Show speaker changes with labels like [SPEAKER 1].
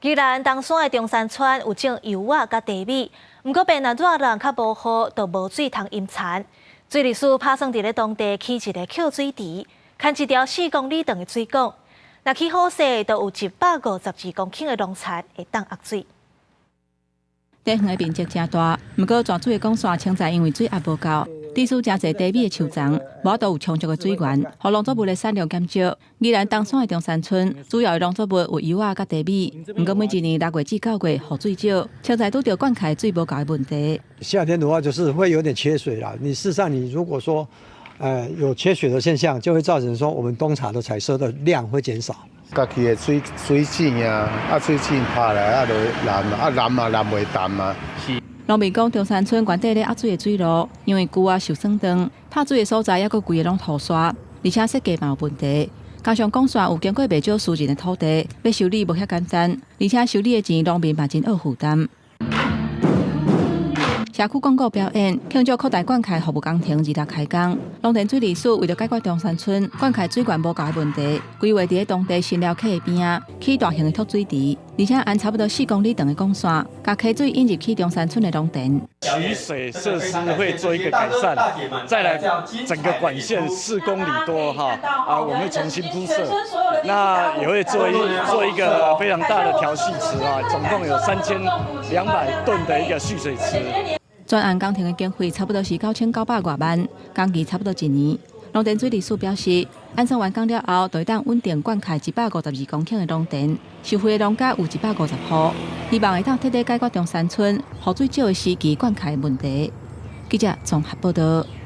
[SPEAKER 1] 宜蘭東山的中山村有種柚仔佮茶米，毋過變若熱人較無雨，就無水通淹田。水利署拍算佇咧當地起一個蓄水池，牽一條4公里長的水管。若起好勢，就有152公頃的農田會當壓水。
[SPEAKER 2] 地方的面積誠大，毋過泉水的管線清在因為水壓無夠，致使誠濟茶米的樹叢無法度有充足的水源，予農作物的產量減少。宜蘭東山的中山村主要的農作物有柚仔佮茶米，毋過每一年6月至9月雨水少，清在拄著灌溉水無夠的問題。
[SPEAKER 3] 夏天的話就是會有點缺水啦。你事實上你如果說，有缺水的現象，就會造成說我們冬茶的採收的量會減少。
[SPEAKER 4] 家己的水水井啊，啊水井拍來啊就濫啊濫嘛濫袂淡啊。
[SPEAKER 2] 是。農民講，中山村原底咧壓水的水路，因為舊啊受損斷，拍水的所在抑閣規个攏塗沙，而且設計嘛有問題。加上管線有經過袂少私人的土地，欲修理無遐簡單，而且修理的錢農民嘛真愛負擔。社區廣告表演，慶祝擴大灌溉服務工程二六開工。農田水利署為著解決中山村灌溉水源無夠的問題，規劃佇咧當地新寮溪的邊仔起大型的蓄水池，而且按差不多4公里長的管線，共溪水引入去中山村的農田。
[SPEAKER 5] 取水設施會做一個改善，再來整個管線4公里多哈啊，我們會重新鋪設，那也會做一個非常大的調蓄池啊，總共有3200噸的一個蓄水池。
[SPEAKER 2] 專案工程的經費差不多是9900外萬，工期差不多一年。農田水利署表示，按算完工了後，就會當穩定灌溉152公頃的農田，受惠的農家有150戶，希望會當徹底解決中山村雨水少的時期灌溉的問題。記者綜合報道。